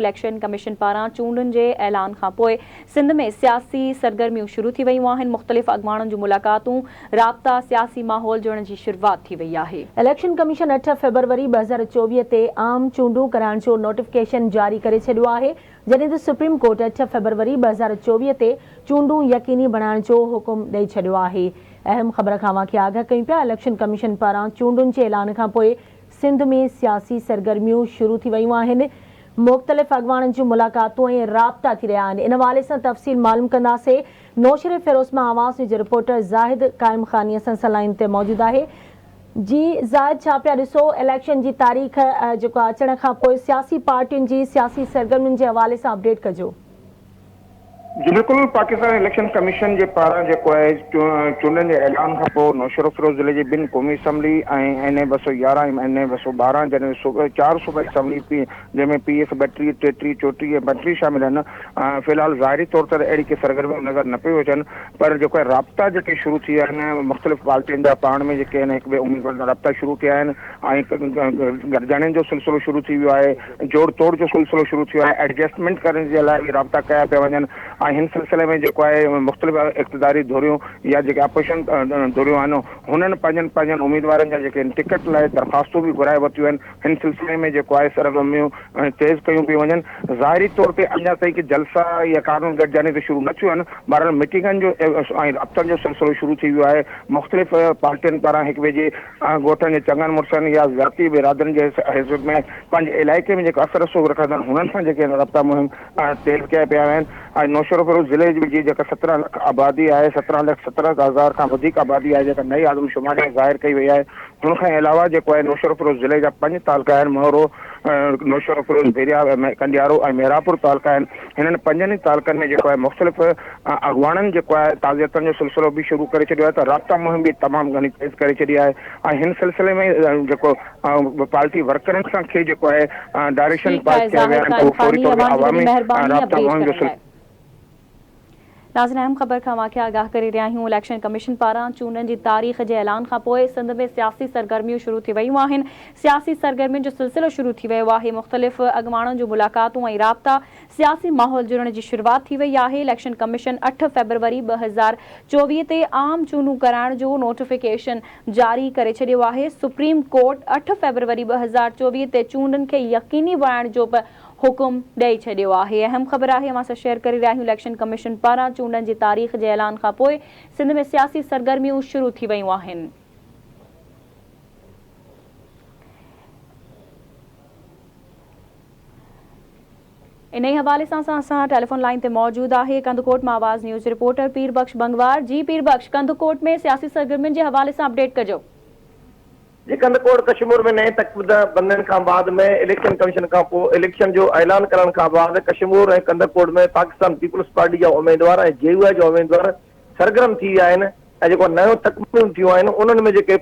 Election commission پاران چونڊن جي اعلان کانپوء سنڌ ۾ سياسي سرگرميون شروع ٿي ويون آهن، مختلف اڳواڻن جون ملاقاتون، رابطا، سياسي ماحول جوڙڻ جي شروعات ٿي وئي آهي. اليڪشن ڪميشن اٺ فيبروري 2024 تي عام چونڊون ڪرائڻ جو نوٽيفڪيشن جاري ڪري ڇڏيو آهي، جڏهن ته سپريم ڪورٽ اٺ فيبروري 2024 تي چونڊون يقيني بڻائڻ جو حڪم ڏئي ڇڏيو آهي. اهم خبر کان اوهان کي آگاهه ڪيون پيا، اليڪشن ڪميشن پاران چونڊن جي اعلان کانپوء سنڌ ۾ سياسي سرگرميون شروع ٿي ويون آهن، مختلف اڳواڻن جون ملاقاتون ۽ رابطا ٿي رهيا آهن، ان حوالي سان تفصيل معلوم ڪنداسين، نوشهروفيروز مان آواز نيوز جو رپورٽر زاهد قائم خاني اسان سان لائين تي موجود آهي، جي زاهد ڇا پيا ڏسو اليڪشن جي تاريخ جيڪو اچڻ کان پوء سياسي پارٽين جي سياسي سرگرمين جي حوالي سان اپڊيٽ ڪجو. جي بلڪل پاڪستان اليڪشن ڪميشن جي پاران جيڪو آهي چونڊن جي اعلان کان پوء نوشهروفيروز ضلعي جي ٻن قومي اسيمبلي ۽ اين اي 211 ۽ اين اي 212 جڏهن ته چار صوبائي اسيمبلي پي جنهن ۾ پي ايس 32، 33، 34 ۽ 35 شامل آهن في الحال ظاهري طور تي اهڙي ڪي سرگرميون نظر نه پيون اچن پر جيڪو آهي رابطا جيڪي شروع ٿي ويا آهن مختلف پارٽين جا پاڻ ۾ جيڪي آهن هڪ ٻئي اميدوارن سان رابطا شروع ٿيا آهن ۽ گڏجاڻين جو سلسلو شروع ٿي ويو آهي. جوڙ توڙ جو سلسلو شروع ٿيو آهي، ايڊجسٽمينٽ ڪرڻ جي لاء به رابطا ڪيا پيا وڃن ۽ هن سلسلي ۾ جيڪو آهي مختلف اقتداري ڌريون يا جيڪي اپوزيشن ڌريون آهن هنن پنهنجن پنهنجن اميدوارن جا جيڪي ٽڪيٽ لاء درخواستون به گهرائي ورتيون آهن هن سلسلي ۾ جيڪو آهي سرگرميون تيز ڪيون پيون وڃن ظاهري طور تي اڃا تائين ڪي جلسا يا قانون گڏجاڻي ته شروع نه ٿيون آهن بهرحال ميٽنگن جو ۽ رابطن جو سلسلو شروع ٿي ويو آهي مختلف پارٽين پاران هڪ ٻئي جي ڳوٺن جي چڱن مڙسن يا ذاتي برادرين جي حيثيت ۾ پنهنجي علائقي ۾ جيڪو اثر رسوخ رکندڙ هنن سان جيڪي رابطا مهم تيز ڪيا پيا وڃن ۽ نوشهروفيروز ضلعي جي جيڪا 17 لک آبادي آهي 17 لک 17 هزار کان وڌيڪ آبادي آهي جيڪا نئين آدمشماري ۾ ظاهر ڪئي وئي آهي هن کان علاوه جيڪو آهي نوشهروفيروز ضلعي جا پنج تعلقا آهن مورو نوشهروفيروز ڀيريا ڪنڊيارو ۽ محرابپور تعلقا آهن هنن پنجن ئي تعلقن ۾ جيڪو آهي مختلف اڳواڻن جيڪو آهي تعزيتن جو سلسلو به شروع ڪري ڇڏيو آهي ته رابطا مهم به تمام گهڻي تيز ڪري ڇڏي آهي ۽ هن سلسلي ۾ جيڪو پارٽي ورڪرن سان کي جيڪو آهي ڊائريڪشن ٺيڪ آهي پاس ڪيا زاهد ويا آهن ته قائم هو فوري خاني طور تي اوهان جي وڏي عوامي مهرباني رابطا اپڊيٽ مهم جو ڪرڻ لاء. ناظرين اهم خبر کان اوهان کي آگاهه ڪري رهيا آهيون اليڪشن ڪميشن پاران چونڊن جي تاريخ جي اعلان کانپوء سنڌ ۾ سياسي سرگرميون شروع ٿي ويون آهن سياسي سرگرمين جو سلسلو شروع ٿي ويو آهي مختلف اڳواڻن جون ملاقاتون ۽ رابطا سياسي ماحول جڙڻ جي شروعات ٿي وئي آهي، اليڪشن ڪميشن اٺ فيبروري 2024 تي عام چونڊون ڪرائڻ جو نوٽيفڪيشن جاري ڪري ڇڏيو آهي، سپريم ڪورٽ اٺ فيبروري 2024 تي چونڊن کي يقيني بڻائڻ جو به حڪم ڏئي ڇڏيو آهي. اهم خبر آهي اوهان سان شيئر ڪري رهيا آهيون اليڪشن ڪميشن پاران چونڊن جي تاريخ جي اعلان کانپوء سنڌ ۾ سياسي سرگرميون شروع ٿي ويون آهن. انهي حوالي سان سان اسان ٽيليفون لائين تي موجود آهي ڪنڌڪوٽ مان آواز نيوز رپورٽر پير بخش بنگوار جي پير بخش ڪنڌڪوٽ ۾ سياسي سرگرمين جي حوالي سان اپڊيٽ ڪجو. جي ڪنڌڪوٽ ڪشمور ۾ نئين تڪ بندين کان بعد ۾ اليڪشن ڪميشن کان پوء اليڪشن جو اعلان ڪرڻ کان بعد ڪشمور ۽ ڪنڌڪوٽ ۾ پاڪستان پيپلز پارٽي جا اميدوار ۽ جي يو آء جا اميدوار سرگرم ٿي ويا آهن ۽ جيڪو نيون تڪبنديون ٿيون آهن انهن ۾ جيڪي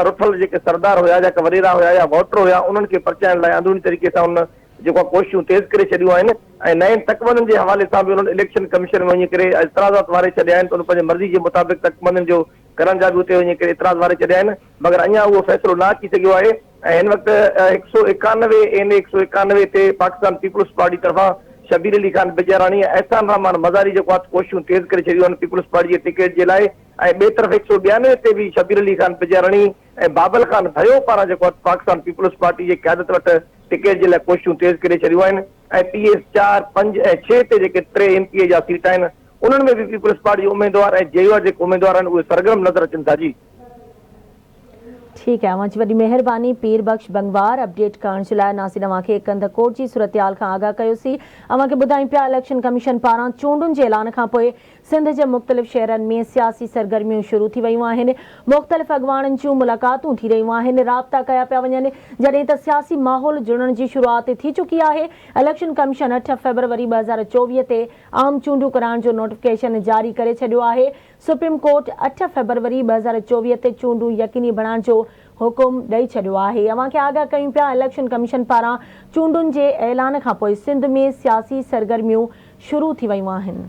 رٺل جيڪي سردار هيا جا وڏيرا هيا يا ووٽر هيا انهن کي پرچائڻ لاء اندروني طريقي سان ان جيڪو آهي ڪوششون تيز ڪري ڇڏيون آهن ۽ نين تڪبندين جي حوالي سان به انهن اليڪشن ڪميشن ۾ وڃي ڪري اعتراضات واري ڇڏيا آهن ته ان پنهنجي مرضي جي مطابق تڪبندين جو ڪرڻ جا به اتي وڃي ڪري اعتراض واري ڇڏيا آهن مگر اڃا اهو فيصلو نه اچي سگهيو آهي ۽ هن وقت 191 اين اي 191 تي پاڪستان پيپلز پارٽي طرفان شبير علي خان بجاراڻي ۽ احسان الرحمان مزاري جيڪو آهي ڪوششون تيز ڪري ڇڏيون آهن پيپلز پارٽي جي ٽڪيٽ جي لاء ۽ ٻئي طرف 192 تي به شبير علي خان بجاراڻي ۽ بابل خان ڀيو پاران جيڪو آهي پاڪستان پيپلز پارٽي جي قيادت وٽ ٽڪيٽ جي لاء ڪوششون تيز ڪري ڇڏيون آهن ۽ پي ايس چار، پنج ۽ ڇهه تي جيڪي ٽي ايم پي اي جا سيٽ آهن انهن ۾ به پيپلز پارٽي جي اميدوار ۽ جي يو آء جيڪي اميدوار آهن اهي سرگرم نظر اچن ٿا جي. ٺيڪ آهي اوهان جي وڏي مهرباني پير بخش بنگوار اپڊيٽ ڪرڻ جي لاء ناظرين اوهان کي ڪنڌڪوٽ جي صورتحال کان آگاهه ڪيوسين اوهان کي ٻڌايون پيا اليڪشن ڪميشن پاران چونڊن جي اعلان کان پوء سنڌ جي مختلف شهرن ۾ سياسي سرگرميون شروع ٿي ويون آهن مختلف اڳواڻن جون ملاقاتون ٿي رهيون آهن رابطا ڪيا پيا وڃن جڏهن ته سياسي ماحول جڙڻ جي شروعات ٿي چڪي آهي اليڪشن ڪميشن اٺ فيبروري 2024 تي عام چونڊون ڪرائڻ جو نوٽيفڪيشن جاري ڪري ڇڏيو آهي سپريم ڪورٽ اٺ فيبروري 2024 تي چونڊون يقيني بڻائڻ جو حڪم ڏئي ڇڏيو آهي. اوهان کي آگاهه ڪيون پيا اليڪشن ڪميشن پاران چونڊن جي اعلان کانپوء سنڌ ۾ سياسي سرگرميون شروع ٿي ويون آهن.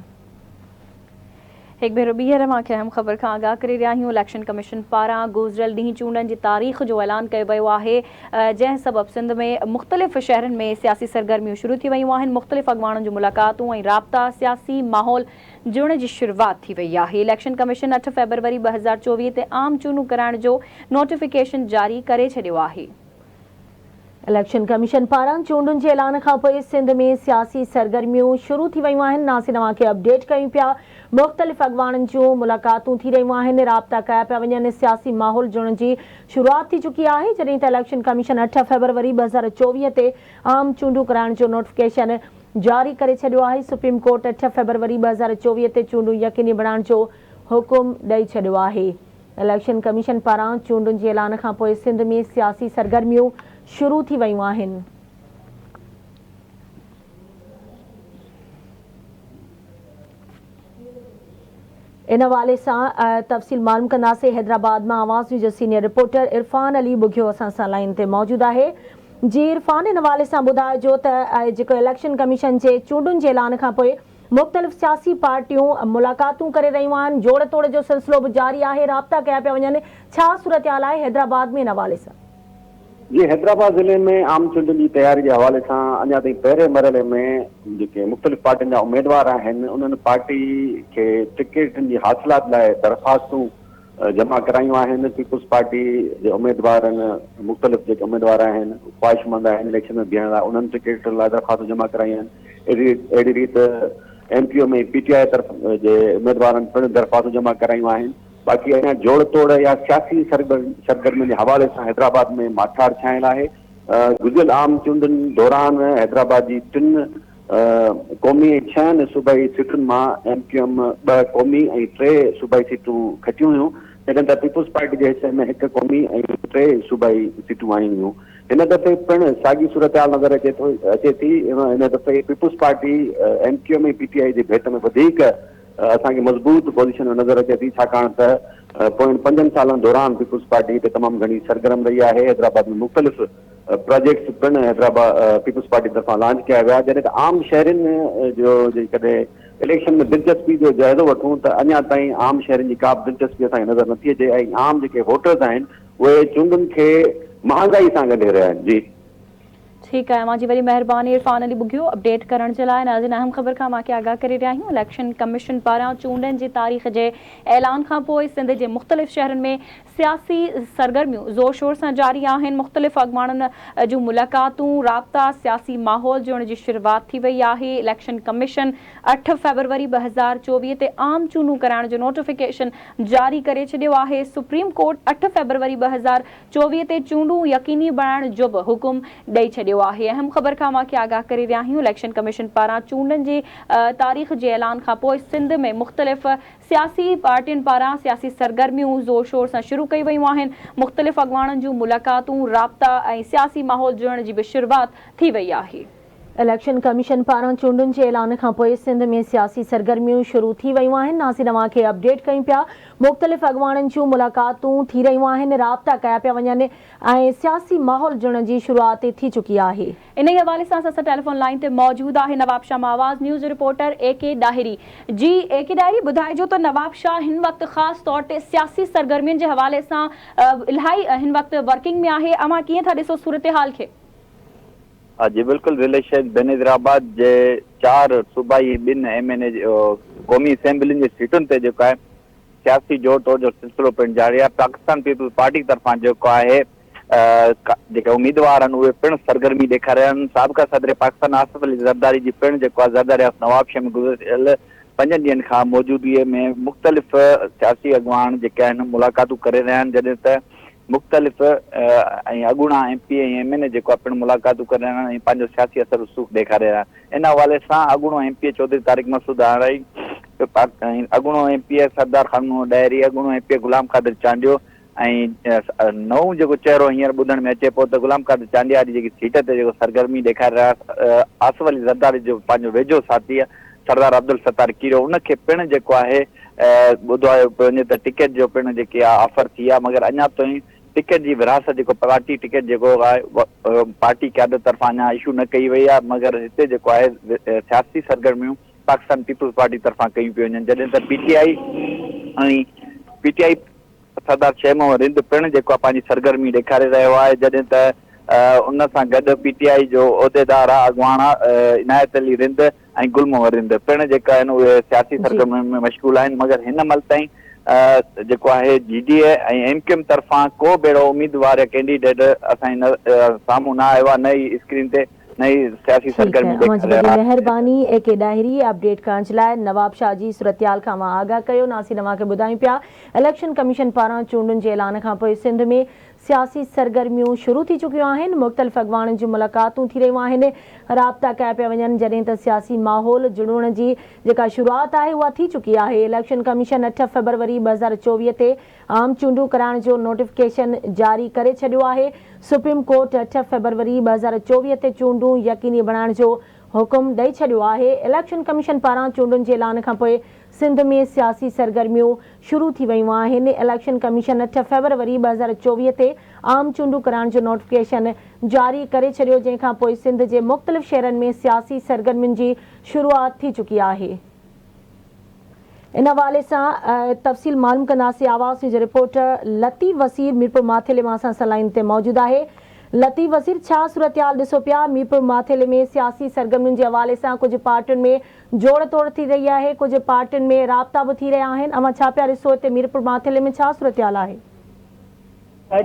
هڪ ڀيرو ٻيهر اوهان کي اهم خبر کان آگاهه ڪري رهيا آهيون اليڪشن ڪميشن پاران گذريل ڏينهن چونڊن جي تاريخ جو اعلان ڪيو ويو آهي جنهن سبب سنڌ ۾ مختلف شهرن ۾ سياسي سرگرميون شروع ٿي ويون آهن مختلف اڳواڻن جون ملاقاتون ۽ رابطا سياسي ماحول جڙڻ جي شروعات ٿي وئي آهي اليڪشن ڪميشن اٺ فيبروري 2024 تي عام چونڊون ڪرائڻ جو نوٽيفڪيشن جاري ڪري ڇڏيو آهي. اليڪشن ڪميشن پاران چونڊن جي اعلان کانپوء سنڌ ۾ سياسي سرگرميون شروع ٿي ويون آهن، ناصر اوهان کي اپڊيٽ ڪيون پيا، مختلف اڳواڻن جون ملاقاتون ٿي رهيون آهن، رابطا ڪيا پيا وڃن، سياسي ماحول جڙڻ جي شروعات ٿي چڪي آهي، جڏهن ته اليڪشن ڪميشن اٺ فيبروري 2024 تي عام چونڊون ڪرائڻ جو نوٽيفڪيشن جاري ڪري ڇڏيو آهي، سپريم ڪورٽ اٺ فيبروري 2024 تي چونڊون يقيني بڻائڻ جو حڪم ڏئي ڇڏيو آهي. اليڪشن ڪميشن پاران چونڊن جي اعلان کانپوء سنڌ ۾ سياسي سرگرميون شروع ٿي ويون آهن. ان حوالي سان تفصيل معلوم ڪنداسين حيدرآباد مان آواز نيوز جو سينيئر رپورٽر عرفان علي ٻگهيو اسان سان لائين تي موجود آهي. جي عرفان ان حوالي سان ٻڌائجو ته جيڪو اليڪشن ڪميشن جي چونڊن جي اعلان کانپوء مختلف سياسي پارٽيون ملاقاتون ڪري رهيون آهن، جوڙ توڙ جو سلسلو به جاري آهي، رابطا ڪيا پيا وڃن، ڇا صورتحال آهي حيدرآباد ۾ ان حوالي سان؟ جي حيدرآباد ضلعي ۾ عام چونڊن جي تياري جي حوالي سان اڃا تائين پهرين مرحلي ۾ جيڪي مختلف پارٽين جا اميدوار آهن انهن پارٽي کي ٽڪيٽن جي حاصلات لاء درخواستون جمع ڪرايون آهن، پيپلز پارٽي جي اميدوارن مختلف جيڪي اميدوار آهن خواهشمند آهن اليڪشن ۾ بيهڻ لاء انهن ٽڪيٽن لاء درخواستون جمع ڪرايون آهن اهڙي اهڙي ريت M Q M ۽ P T I طرف جي اميدوارن پڻ درخواستون جمع ڪرايون آهن باقي اڃا جوڙ توڙ يا سياسي سرگرمين جي حوالي سان حيدرآباد ۾ ماٺار ڇانيل آهي گذريل عام چونڊن دوران حيدرآباد جي ٽن قومي ۽ ڇهن صوبائي سيٽن مان ايم ڪيو ايم ٻه قومي ۽ ٽي صوبائي سيٽون کٽيون هيون، جڏهن ته پيپلز پارٽي جي حصي ۾ هڪ قومي ۽ ٽي صوبائي سيٽون آيون هيون. هن دفعي پڻ ساڳي صورتحال نظر اچي ٿو اچي ٿي. هن دفعي peoples party M Q M ۽ P T I جي ڀيٽ ۾ وڌيڪ اسان کي مضبوط پوزيشن ۾ نظر اچي ٿي، ڇاڪاڻ ته پوين پنجن سالن دوران پيپلز پارٽي هتي تمام گهڻي سرگرم رهي آهي. حيدرآباد ۾ مختلف پراجيڪٽس پڻ حيدرآباد پيپلز پارٽي طرفان لانچ ڪيا ويا جڏهن ته عام شهرين جو جيڪڏهن اليڪشن ۾ دلچسپي جو جائزو وٺون ته اڃا تائين عام شهرين جي ڪا به دلچسپي اسان کي نظر نٿي اچي ۽ عام جيڪي ووٽرز آهن اهي چونڊن کي مهانگائي سان ڳنڍي رهيا آهن جي. ٺيڪ آهي اوهان جي وڏي مهرباني عرفان علي ٻگهيو اپڊيٽ ڪرڻ جي لاء ناظرين اهم خبر کان اوهان کي آگاهه ڪري رهيا آهيون اليڪشن ڪميشن پاران چونڊن جي تاريخ جي اعلان کانپوء سنڌ جي مختلف شهرن ۾ سياسي سرگرميون زور شور سان جاري آهن، مختلف اڳواڻن جون ملاقاتون، رابطا، سياسي ماحول جوڙڻ جي شروعات ٿي وئي آهي، اليڪشن ڪميشن اٺ فيبروري 2024 تي عام چونڊون ڪرائڻ جو نوٽيفڪيشن جاري ڪري ڇڏيو آهي، سپريم ڪورٽ اٺ فيبروري 2024 تي چونڊون يقيني بڻائڻ جو به حڪم ڏئي ڇڏيو آهي، اهم خبر کان اوهان کي آگاهه ڪري رهيا آهيون، اليڪشن ڪميشن پاران چونڊن جي تاريخ جي اعلان کانپوء سنڌ ۾ مختلف سياسي پارٽين پاران سياسي سرگرميون زور شور سان شروع ڪيون ويون آهن، مختلف اڳواڻن جون ملاقاتون، رابطا ۽ سياسي ماحول جوڙڻ جي به شروعات ٿي وئي آهي. اليڪشن ڪميشن پاران چونڊن جي اعلان کانپوء سنڌ ۾ سياسي سرگرميون شروع ٿي ويون آهن، ناظرين اوهان کي اپڊيٽ ڪيون پيا، مختلف اڳواڻن جون ملاقاتون ٿي رهيون آهن، رابطا ڪيا پيا وڃن ۽ سياسي ماحول جڙڻ جي شروعات ٿي چڪي آهي. انهيء حوالي سان اسان سان ٽيليفون لائين تي موجود آهي نوابشاهه مان آواز نيوز جو رپورٽر اي ڪي ڏاهري. جي اي ڪي ڏاهري ٻڌائجو ته نوابشاهه هن وقت خاص طور تي سياسي سرگرمين جي حوالي سان الهائي هن وقت ورڪنگ ۾ آهي اوهان ڪيئن ٿا ڏسو صورتحال کي؟ جي بلڪل ضلعي شهيد بينظير آباد جي چار صوبائي ۽ ٻن ايم اين اي قومي اسيمبلين جي سيٽن تي جيڪو آهي سياسي جوڙ توڙ جو سلسلو پڻ جاري آهي پاڪستان پيپلز پارٽي طرفان جيڪو آهي جيڪي اميدوار آهن اهي پڻ سرگرمي ڏيکاري رهيا آهن سابقه صدر پاڪستان آصف علي زرداري جي پڻ جيڪو آهي زرداري هائوس نوابشاهه ۾ گذريل پنجن ڏينهن کان موجودگي ۾ مختلف سياسي اڳواڻ جيڪي آهن ملاقاتون ڪري رهيا آهن جڏهن ته مختلف ۽ اڳوڻا M P ۽ M N A جيڪو آهي پڻ ملاقاتون ڪري رهيا آهن ۽ پنهنجو سياسي اثر رسوخ ڏيکاري رهيا آهن ان حوالي سان اڳوڻو ايم پي اي چوڌري طارق مسعود آرائي، اڳوڻو ايم پي اي سردار خان محمد ڏاهري، اڳوڻو ايم پي اي غلام قادر چانڊيو ۽ نئون جيڪو چهرو هينئر ٻڌڻ ۾ اچي پيو ته غلام قادر چانڊيا جي جيڪي سيٽ تي جيڪو سرگرمي ڏيکاري رهيا آصف علي زرداري جو پنهنجو ويجهو ساٿي سردار عبدالستار کيرو ان کي پڻ جيڪو آهي ٻڌايو پيو وڃي ته ٽڪيٽ جو پڻ جيڪي آهي آفر ٿي آهي مگر اڃا تائين ٽڪيٽ جي ورهاست جيڪو پارٽي ٽڪيٽ جيڪو آهي پارٽي قيادت طرفان اڃا اشو نه ڪئي وئي آهي مگر هتي جيڪو آهي سياسي سرگرميون پاڪستان پيپلز پارٽي طرفان ڪيون پيون وڃن جڏهن ته P T I ۽ P T I Sardar Sher Muhammad Rind پڻ جيڪو آهي پنهنجي سرگرمي ڏيکاري رهيو آهي جڏهن ته ان سان گڏ پي ٽي آء جو عهديدار اڳواڻ عنايت علي رند ۽ گل محمد رند پڻ جيڪا آهن اهي سياسي سرگرمين ۾ مشغول آهن مگر هن مهل تائين جيڪو آهي G D A ۽ M Q M طرفان ڪو به اهڙو اميدوار يا ڪينڊيڊيٽ اسان جي سامهون نه آيو آهي نه ئي اسڪرين تي نه ئي سياسي ٺيڪ سرگرمي آهي اوهان جي ڏيکاري وڏي رهيا آهن. مهرباني اي ڪي ڏاهري اپڊيٽ ڪرڻ جي لاء نوابشاهه جي صورتحال کان اوهان آگاهه ڪيو ناصر اوهان کي ٻڌايون پيا اليڪشن ڪميشن پاران چونڊن جي اعلان کان پوء سنڌ ۾ سياسي سرگرميون شروع ٿي چڪيون آهن مختلف اڳواڻن جون ملاقاتون ٿي رهيون آهن رابطا ڪيا پيا وڃن جڏهن ته سياسي ماحول جڙڻ جي جيڪا شروعات آهي اها ٿي چڪي آهي اليڪشن ڪميشن اٺ فيبروري 2024 تي عام چونڊون ڪرائڻ جو نوٽيفڪيشن جاري ڪري ڇڏيو آهي، سپريم ڪورٽ اٺ فيبروري 2024 تي چونڊون يقيني بڻائڻ جو حڪم ڏئي ڇڏيو آهي، اليڪشن ڪميشن پاران چونڊن جي اعلان کانپوء سنڌ ۾ سياسي سرگرميون شروع ٿي ويون آهن، اليڪشن ڪميشن اٺ فيبروري 2024 تي عام چونڊون ڪرائڻ جو نوٽيفڪيشن جاري ڪري ڇڏيو، جنهن کانپوء سنڌ جي مختلف شهرن ۾ سياسي سرگرمين جي شروعات ٿي چڪي آهي. ان حوالي سان تفصيل معلوم ڪنداسين آواز نيوز جو رپورٽر لطيف وسير ميرپور ماٿيلي مان اسان سان لائين تي موجود آهي لطيف وسير ڇا صورتحال ڏسو پيا ميرپور ماٿيلي ۾ سياسي سرگرمين جي حوالي سان ڪجهه پارٽين ۾ جوڙ توڙ ٿي رهي آهي ڪجهه پارٽين ۾ رابطا به ٿي رهيا آهن اوهان ڇا پيا ڏسو هتي ميرپور ماٿيلي ۾ ڇا صورتحال آهي.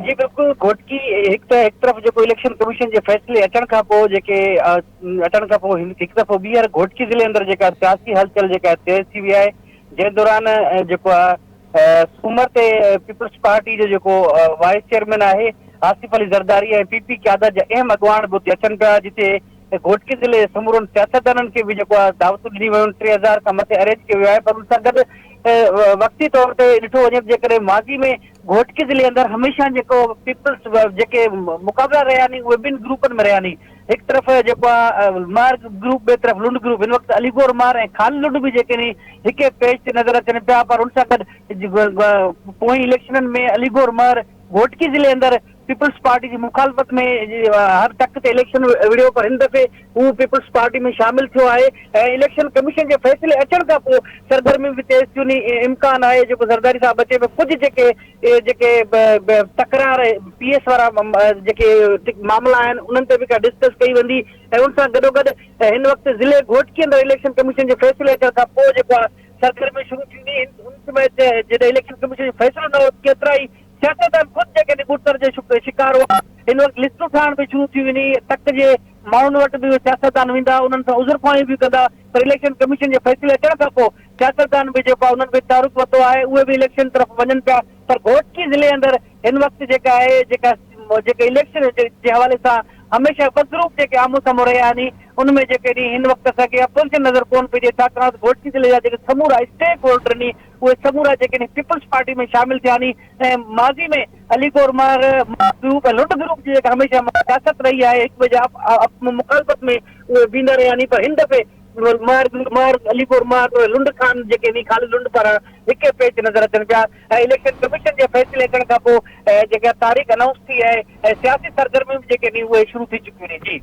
جي بلڪل گهوٽڪي هڪ ته هڪ طرف جيڪو اليڪشن ڪميشن جي فيصلي اچڻ کان پوء جيڪي اچڻ کان پوء هڪ دفعو ٻيهر گهوٽڪي ضلعي اندر جيڪا سياسي هلچل جيڪا تيز ٿي وئي آهي جنهن دوران جيڪو آهي سومر تي پيپلز پارٽي جو جيڪو وائيس چيئرمين آهي آصف علي زرداري ۽ پي پي قيادت جا اهم اڳواڻ به اتي اچن پيا جتي گهوٽڪي ضلعي جي سمورن سياستدانن کي به جيڪو آهي دعوتون ڏنيون ويون 3000 کان مٿي ارينج ڪيو ويو آهي پر ان سان گڏ وقتي طور تي ڏٺو وڃي ته جيڪڏهن ماضي ۾ گهوٽڪي ضلعي اندر هميشه جيڪو پيپلز جيڪي مقابلا رهيا ني اهي ٻن گروپن ۾ رهيا ني هڪ طرف جيڪو آهي مهر گروپ ٻئي طرف لنڊ گروپ هن وقت علي گور مهر ۽ خالد لنڊ به جيڪي ني هڪ پيج تي نظر اچن پيا پر ان سان گڏ پوئين اليڪشنن ۾ علي گور مهر گهوٽڪي ضلعي اندر پيپلز پارٽي جي مخالفت ۾ هر تڪ تي اليڪشن وڙهيو پر هن دفعي هو پيپلز پارٽي ۾ شامل ٿيو آهي ۽ اليڪشن ڪميشن جي فيصلي اچڻ کان پوء سرگرميون به تيز ٿيون امڪان آهي جيڪو زرداري صاحب اچي پيو ڪجهه جيڪي جيڪي تڪرار پي ايس وارا جيڪي معاملا آهن انهن تي به ڪا ڊسڪس ڪئي ويندي ۽ ان سان گڏوگڏ هن وقت ضلعي گهوٽڪي اندر اليڪشن ڪميشن جي فيصلي اچڻ کان پوء جيڪو آهي سرگرميون شروع ٿيندي ان سمي جڏهن اليڪشن ڪميشن جو فيصلو نه هو ڪيترا ئي سياستدان خود جيڪڏهن ٻڏتر جو شڪار هئا، هن وقت لسٽون ٺاهڻ به شروع ٿي ويندي، تڪ جي ماڻهن وٽ به اهي سياستدان ويندا، انهن سان عذرخواهيون به ڪندا، پر اليڪشن ڪميشن جي فيصلي اچڻ کان پوء سياستدان به جيڪو آهي انهن به تحرڪ ورتو آهي، اهي به اليڪشن طرف وڃن پيا، پر گهوٽڪي ضلعي اندر هن وقت جيڪا آهي جيڪا جيڪا اليڪشن جي حوالي سان هميشه ٻه گروپ جيڪي آمهون سامهون رهيا آهن ان ۾ جيڪڏهن هن وقت اسان کي اپوزيشن نظر ڪونه پئي اچي ڇاڪاڻ ته گهوٽڪي ضلعي جا جيڪي سمورا اسٽيڪ هولڊر آهن اهي سمورا جيڪڏهن پيپلز پارٽي ۾ شامل ٿيا ني ۽ ماضي ۾ علي گور مهر گروپ ۽ لنڊ گروپ جي جيڪا هميشه سياست رهي آهي هڪ ٻئي جي مخالفت ۾ اهي بيهندا رهيا ني پر هن دفعي مهر مهر علي گور مهر توڙي لنڊ خان جيڪي ني خالد لنڊ پاران هڪ ئي پيج تي نظر اچن پيا ۽ اليڪشن ڪميشن جي فيصلي اچڻ کان پوء جيڪا تاريخ انائونس ٿي آهي ۽ سياسي سرگرميون به جيڪي ني اهي شروع ٿي چڪيون ني جي.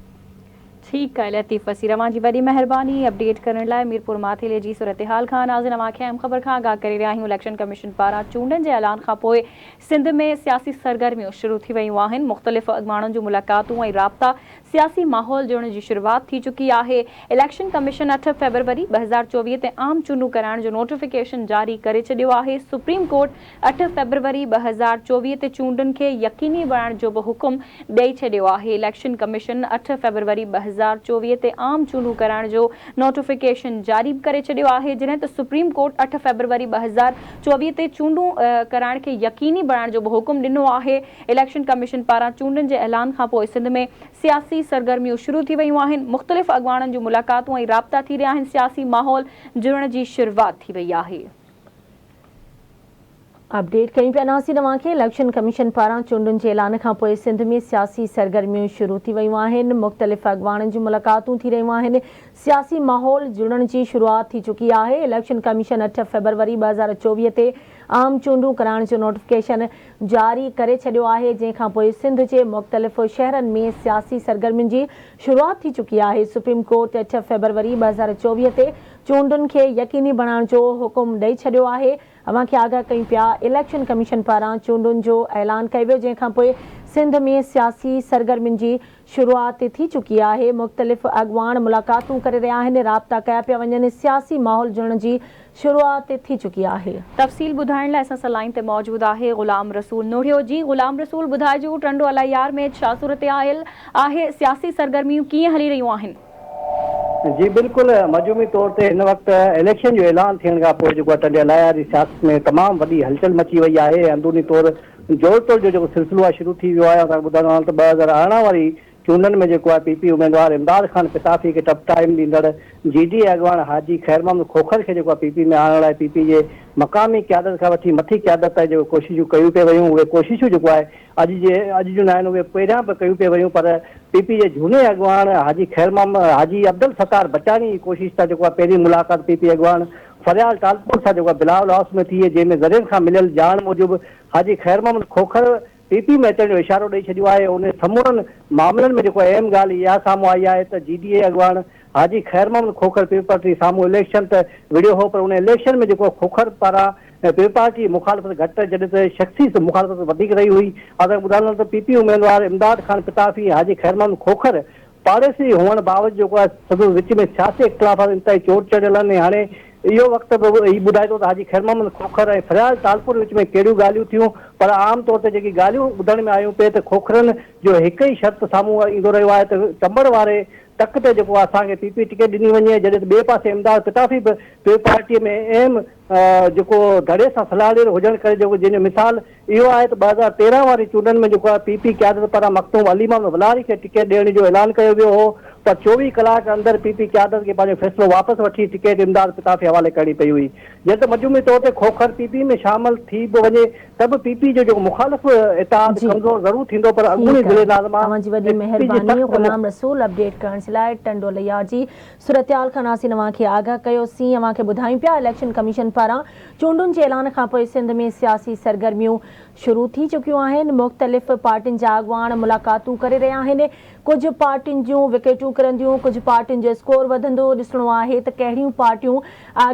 ٺيڪ آهي لطيف وسير اوهان جي وڏي مهرباني اپڊيٽ ڪرڻ لاء ميرپور ماٿيلي جي صورتحال کان ناظرين اوهان کي اهم خبر کان آگاهه ڪري رهيا آهيون اليڪشن ڪميشن پاران چونڊن جي اعلان کان پوء سنڌ ۾ سياسي سرگرميون شروع ٿي ويون آهن مختلف اڳواڻن جون ملاقاتون ۽ رابطا سياسي ماحول جوڙڻ جي شروعات ٿي چڪي آهي اليڪشن ڪميشن اٺ فيبروري 2024 تي عام چونڊون ڪرائڻ جو نوٽيفڪيشن جاري ڪري ڇڏيو آهي سپريم ڪورٽ اٺ فيبروري 2024 تي چونڊن کي يقيني بڻائڻ جو به حڪم ڏئي ڇڏيو آهي. اليڪشن ڪميشن اٺ فيبروري 2024 تي عام چونڊون ڪرائڻ جو نوٽيفڪيشن جاري به ڪري ڇڏيو آهي جڏهن ته سپريم ڪورٽ اٺ فيبروري 2024 تي چونڊون ڪرائڻ کي يقيني بڻائڻ جو به حڪم ڏنو آهي. اليڪشن ڪميشن پاران چونڊن جي اعلان کانپوء سنڌ ۾ سياسي سرگرميون شروع ٿي ويون آهن، مختلف اڳواڻن جون ملاقاتون ۽ رابطا ٿي رهيا آهن، سياسي ماحول جڙڻ جي شروعات ٿي وئي آهي. اپڊيٽ ڪيون پيا ناصر اوهان کي اليڪشن ڪميشن پاران چونڊن جي اعلان کانپوء سنڌ ۾ سياسي سرگرميون شروع ٿي ويون آهن مختلف اڳواڻن جون ملاقاتون ٿي رهيون آهن سياسي ماحول جڙڻ جي شروعات ٿي چڪي آهي اليڪشن ڪميشن اٺ فيبروري 2024 تي عام چونڊون ڪرائڻ جو نوٽيفڪيشن جاري ڪري ڇڏيو آهي، جنهن کانپوء سنڌ جي مختلف شهرن ۾ سياسي سرگرمين جي شروعات ٿي چڪي آهي. سپريم ڪورٽ اٺ فيبروري 2024 تي چونڊن کي يقيني بڻائڻ جو حڪم ڏئي ڇڏيو آهي. اوهان کي آگاهه ڪيون پيا اليڪشن ڪميشن پاران چونڊن جو اعلان ڪيو ويو جنهن کانپوء سنڌ ۾ سياسي سرگرمين جي شروعات ٿي چڪي آهي مختلف اڳواڻ ملاقاتون ڪري رهيا آهن رابطا ڪيا پيا وڃن سياسي ماحول جڙڻ جي شروعات ٿي چڪي آهي. تفصيل ٻڌائڻ لاء اسان سان لائين تي موجود آهي غلام رسول نوڙيو جي غلام رسول ٻڌائجو ٽنڊو الهيار ۾ ڇا صورتحال آهي سياسي سرگرميون ڪيئن هلي رهيون آهن. جي بلڪل مجموعي طور تي هن وقت اليڪشن جو اعلان ٿيڻ کان پوء جيڪو آهي ٽنڊي الهيار جي سياست ۾ تمام وڏي هلچل مچي وئي آهي ۽ اندروني طور جوڙ توڙ جو جيڪو سلسلو آهي شروع ٿي ويو آهي ۽ توهان کي ٻڌائيندو هلان ته 2018 واري چونڊن ۾ جيڪو آهي پي پي اميدوار امداد خان پتافي کي ٽف ٽائيم ڏيندڙ جي ڊي اي اڳواڻ حاجي خير محمد کوکر کي جيڪو آهي پي پي ۾ آڻڻ لاء پي پي جي مقامي قيادت کان وٺي مٿي قيادت تائين جيڪو ڪوششون ڪيون پئي ويون اهي ڪوششون جيڪو آهي اڄ جي اڄ جون ناهن اهي پهريان به ڪيون پئي ويون پر پي پي جي جهوني اڳواڻ حاجي خير محمد حاجي عبدالستار بچاڻي جي ڪوشش سان جيڪو آهي پهرين ملاقات پي پي اڳواڻ فريال ٽالپور سان جيڪو آهي بلاول هائوس ۾ ٿي جنهن ۾ ذريعن کان مليل ڄاڻ موجب حاجي خير محمد کوکر پي پي ۾ اچڻ جو اشارو ڏئي ڇڏيو آهي ان سمورن معاملن ۾ جيڪو اهم ڳالهه اها سامهون آئي آهي ته جي ڊي اي اڳواڻ حاجي خير محمد کوکر پي پارٽي سامهون اليڪشن ته وڙهيو هو پر ان اليڪشن ۾ جيڪو کوکر پاران پي پارٽي جي مخالفت گهٽ جڏهن ته شخصي مخالفت وڌيڪ رهي هئي. اوهان کي ٻڌائڻ ته پي پي اميدوار امداد خان پتافي ۽ حاجي خير محمد کوکر پاڙيسري هئڻ باوجود جيڪو آهي سندس وچ ۾ سياسي اختلافات انتهائي چوٽ چڙهيل آهن ۽ هاڻي اهو وقت به هي ٻڌائي ٿو ته حاجي خير محمد کوکر ۽ فريال ٽالپر وچ ۾ ڪهڙيون ڳالهيون ٿيون پر عام طور تي جيڪي ڳالهيون ٻڌڻ ۾ آيون پئي ته کوکرن جو هڪ ئي شرط سامهون ايندو رهيو آهي ته چمبڙ واري تڪ تي جيڪو اسان کي پي پي ٽڪيٽ ڏني وڃي جڏهن ته ٻئي پاسي امداد پتافي به پي پارٽي ۾ اهم جيڪو ڌڙي سان سلهاڙيل هجڻ ڪري جيڪو جنهن جو مثال اهو آهي ته 2013 واري چونڊن ۾ جيڪو آهي پي پي قيادت پاران مخدوم علي محمد ولهاري کي ٽڪيٽ ڏيڻ جو اعلان ڪيو ويو هو پر 24 ڪلاڪ اندر پي پي قيادت کي پنهنجو فيصلو واپس وٺي ٽڪيٽ امداد پتافي حوالي ڪرڻي پئي هئي جڏهن ته مجموعي طور تي کوکر پي پي ۾ شامل ٿي به وڃي ته به پي پي جو جيڪو مخالف اتحاد جي ڪمزور ضرور ٿيندو پر اڳوڻي ٺيڪ ضلعي آهي ناظما اوهان جي وڏي ۽ پي پي جي مهرباني سخت غلام رسول اپڊيٽ ڪرڻ جي لاء ٽنڊو الهيار جي صورتحال کان ناظرين اوهان کي آگاهه ڪيو سين اوهان کي ٻڌايون پيا اليڪشن ڪميشن پاران چونڊن جي اعلان کانپوء سنڌ ۾ سياسي سرگرميون شروع ٿي چڪيون آهن مختلف پارٽين جا اڳواڻ ملاقاتون ڪري رهيا آهن ڪجهه پارٽين جون وڪيٽون ڪرنديون، ڪجهه پارٽين جو اسڪور وڌندو، ڏسڻو آهي ته ڪهڙيون پارٽيون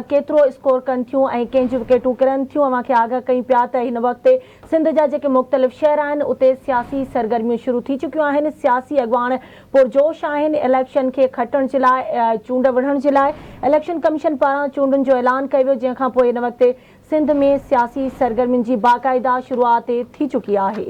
ڪيترو اسڪور ڪن ٿيون ۽ ڪنهن جون وڪيٽون ڪرن ٿيون، اوهان کي آگاهه ڪيون پيا ته هن وقت سنڌ جا جيڪي مختلف شهر آهن اتي سياسي سرگرميون شروع ٿي چڪيون آهن، سياسي اڳواڻ پرجوش آهن، اليڪشن کي کٽڻ جي لاء چونڊ وڙهڻ جي لاء اليڪشن ڪميشن پاران چونڊن جو اعلان ڪيو ويو، جنهن کانپوء هن وقت سنڌ ۾ سياسي سرگرمين جي باقاعده شروعات ٿي چڪي آهي.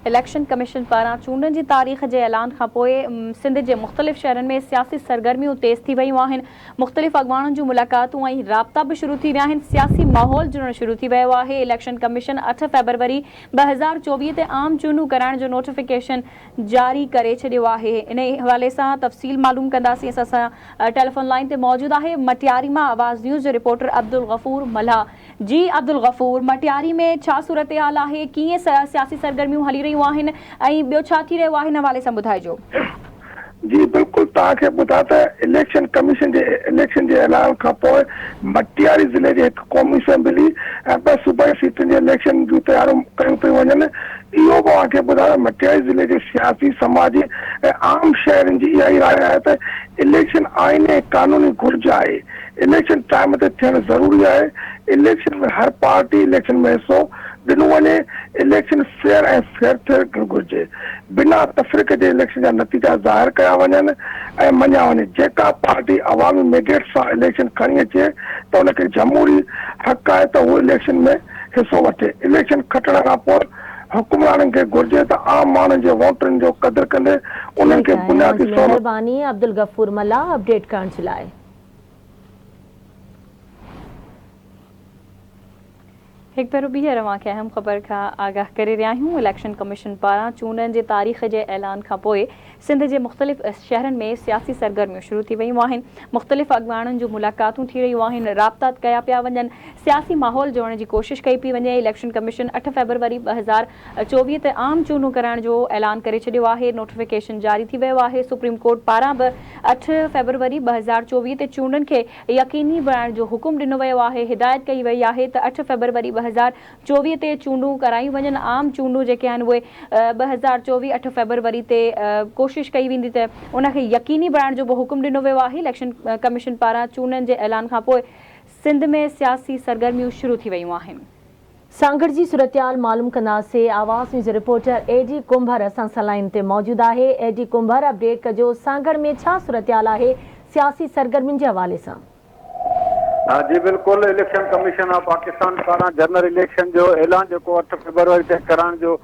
اليڪشن ڪميشن پاران چونڊن جي تاريخ جي اعلان کانپوء سنڌ جي مختلف شهرن ۾ سياسي سرگرميون تيز ٿي ويون آهن، مختلف اڳواڻن جون ملاقاتون ۽ رابطا به شروع ٿي ويا آهن، سياسي ماحول جڙڻ شروع ٿي ويو آهي، اليڪشن ڪميشن اٺ فيبروري 2024 تي عام چونڊون ڪرائڻ جو نوٽيفڪيشن جاري ڪري ڇڏيو آهي، انهي حوالي سان تفصيل معلوم ڪنداسين، اسان سان ٽيليفون لائين تي موجود آهي مٽياري مان آواز نيوز جو رپورٽر عبدالغفور ملاح. جي عبدالغفور، مٽياري ۾ ڇا صورتحال آهي، ڪيئن سياسي سرگرميون هلي رهيون آهن ۽ ٻيو ڇا ٿي رهيو آهي ان حوالي سان ٻڌائجو. جي بلڪل توهان کي ٻڌايان ته اليڪشن ڪميشن جي اليڪشن جي اعلان کان پوء مٽياري ضلعي جي هڪ قومي اسيمبلي ۽ ٻه صوبائي سيٽن جي اليڪشن جون تياريون ڪيون پيون وڃن اهو به اوهان کي ٻڌايان ته مٽياري ضلعي جي سياسي سماجي ۽ عام شهرين جي اها ئي راء آهي ته اليڪشن آئيني ۽ قانوني گهرج آهي اليڪشن ٽائيم تي ٿيڻ ضروري آهي، اليڪشن ۾ هر پارٽي اليڪشن ۾ حصو ڏنو وڃي، اليڪشن فيئر ۽ فيئر ٿيڻ گهرجي، بنا تفريق جي اليڪشن جا نتيجا ظاهر ڪيا وڃن ۽ مڃيا وڃي، جيڪا پارٽي عوامي مينڊيٽ سان اليڪشن کڻي اچي ته ان کي جمهوري حق آهي ته هو اليڪشن ۾ حصو وٺي، اليڪشن کٽڻ کان پوء حڪمرانن کي گهرجي ته عام ماڻهن جي ووٽن جو قدر ڪندي انهن ٺيڪ کي آهي اوهان بنيادي جي سهولتون مهرباني عبدالغفور ملاح اپڊيٽ ڪرڻ جي لاء. هڪ ڀيرو ٻيهر اوهان کي اهم خبر کان آگاهه ڪري رهيا آهيون، اليڪشن ڪميشن پاران چونڊن جي تاريخ جي اعلان کانپوء سنڌ جي مختلف شهرن ۾ سياسي سرگرميون شروع ٿي ويون آهن، مختلف اڳواڻن جون ملاقاتون ٿي رهيون آهن، رابطا ڪيا پيا وڃن، سياسي ماحول جوڙڻ جي ڪوشش ڪئي پئي وڃي، اليڪشن ڪميشن اٺ فيبروري 2024 تي عام چونڊون ڪرائڻ جو اعلان ڪري ڇڏيو آهي، نوٽيفڪيشن جاري ٿي ويو آهي، سپريم ڪورٽ پاران به اٺ فيبروري 2024 تي چونڊن کي يقيني بڻائڻ جو حڪم ڏنو ويو آهي، هدايت ڪئي وئي آهي ته اٺ فيبروري 2024 تي چونڊون ڪرايون وڃن، عام چونڊون جيڪي آهن اهي 2024 اٺ فيبروري تي ڪوشش ڪئي ويندي ته ان کي يقيني بڻائڻ جو به حڪم ڏنو ويو آهي، اليڪشن ڪميشن پاران چونڊن جي اعلان کانپوء سنڌ ۾ سياسي سرگرميون شروع ٿي ويون آهن. سانگهڙ جي صورتحال معلوم ڪنداسي، آواز نيوز رپورٽر اي ڊي ڪنڀر اسان سان لائين تي موجود آهي، اي ڊي ڪنڀر اپڊيٽ ڪجو سانگهڙ ۾ ڇا صورتحال آهي سياسي سرگرمين جي حوالي سان. جي بلڪل اليڪشن ڪميشن آف پاڪستان پاران جنرل اليڪشن جو اعلان جيڪو اٺ فيبروري تي ڪرائڻ جو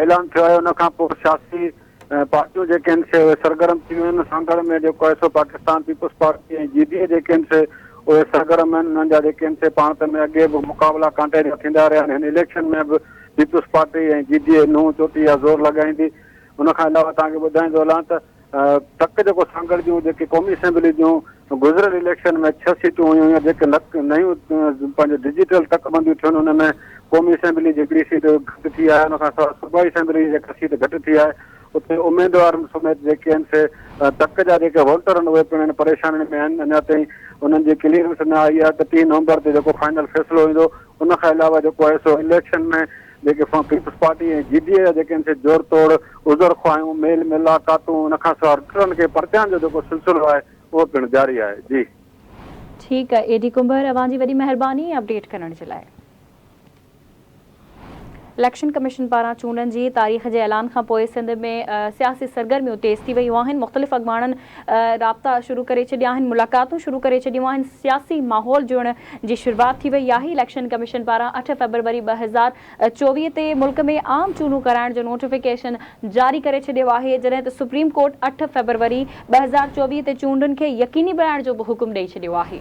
اعلان ٿيو آهي ان کان پوء سياسي پارٽيون جيڪي آهن سي اهي سرگرم ٿي ويون آهن، سانگهڙ ۾ جيڪو آهي سو Pakistan peoples party ۽ G D A جيڪي آهن سي اهي سرگرم آهن، انهن جا جيڪي آهن سي پاڻ ته ۾ اڳي به مقابلا ڪانٽي جا ٿيندا رهيا آهن، هن اليڪشن ۾ به پيپلز پارٽي ۽ جي ڊي اي ننهن چوٽي جا زور لڳائيندي، ان کان علاوه توهان کي ٻڌائيندو هلان ته تڪ جيڪو سانگهڙ جون جيڪي قومي اسيمبلي جون گذريل اليڪشن ۾ ڇهه سيٽون هيون هينئر جيڪي نيون پنهنجو ڊجيٽل تڪ بنديون ٿيون ان ۾ قومي اسيمبلي جي هڪڙي سيٽ گهٽ ٿي آهي ان کان سواء صوبائي اسيمبلي جي جيڪا سيٽ گهٽ ٿي آهي اتي اميدوارن سميت جيڪي آهن سي تڪ جا جيڪي ووٽر آهن اهي پڻ پريشانين ۾ آهن اڃا تائين انهن جي ڪليئرنس نه آئي آهي ته 30 نومبر تي جيڪو فائنل فيصلو ايندو ان کان علاوه جيڪو آهي سو اليڪشن ۾ جيڪي پيپلز پارٽي ۽ جي ڊي اي جا جيڪي آهن سي جوڙ توڙ، عذر خواهيون، ميل ملاقاتون ان کان سواء رٽرن کي پرچائڻ جو جيڪو سلسلو آهي اهو پڻ جاري آهي. جي. ٺيڪ آهي اي ڊي ڪنڀر اوهان جي وڏي مهرباني اپڊيٽ ڪرڻ جي لاء. اليڪشن ڪميشن پاران چونڊن جي تاريخ جي اعلان کانپوء سنڌ ۾ سياسي سرگرميون تيز ٿي ويون آهن، مختلف اڳواڻن رابطا شروع ڪري ڇڏيا آهن، ملاقاتون شروع ڪري ڇڏيون آهن، سياسي ماحول جوڙڻ جي شروعات ٿي وئي آهي، اليڪشن ڪميشن پاران اٺ فيبروري 2024 تي ملڪ ۾ عام چونڊون ڪرائڻ جو نوٽيفڪيشن جاري ڪري ڇڏيو آهي، جڏهن ته سپريم ڪورٽ اٺ فيبروري 2024 تي چونڊن کي يقيني بڻائڻ جو به حڪم ڏئي ڇڏيو آهي.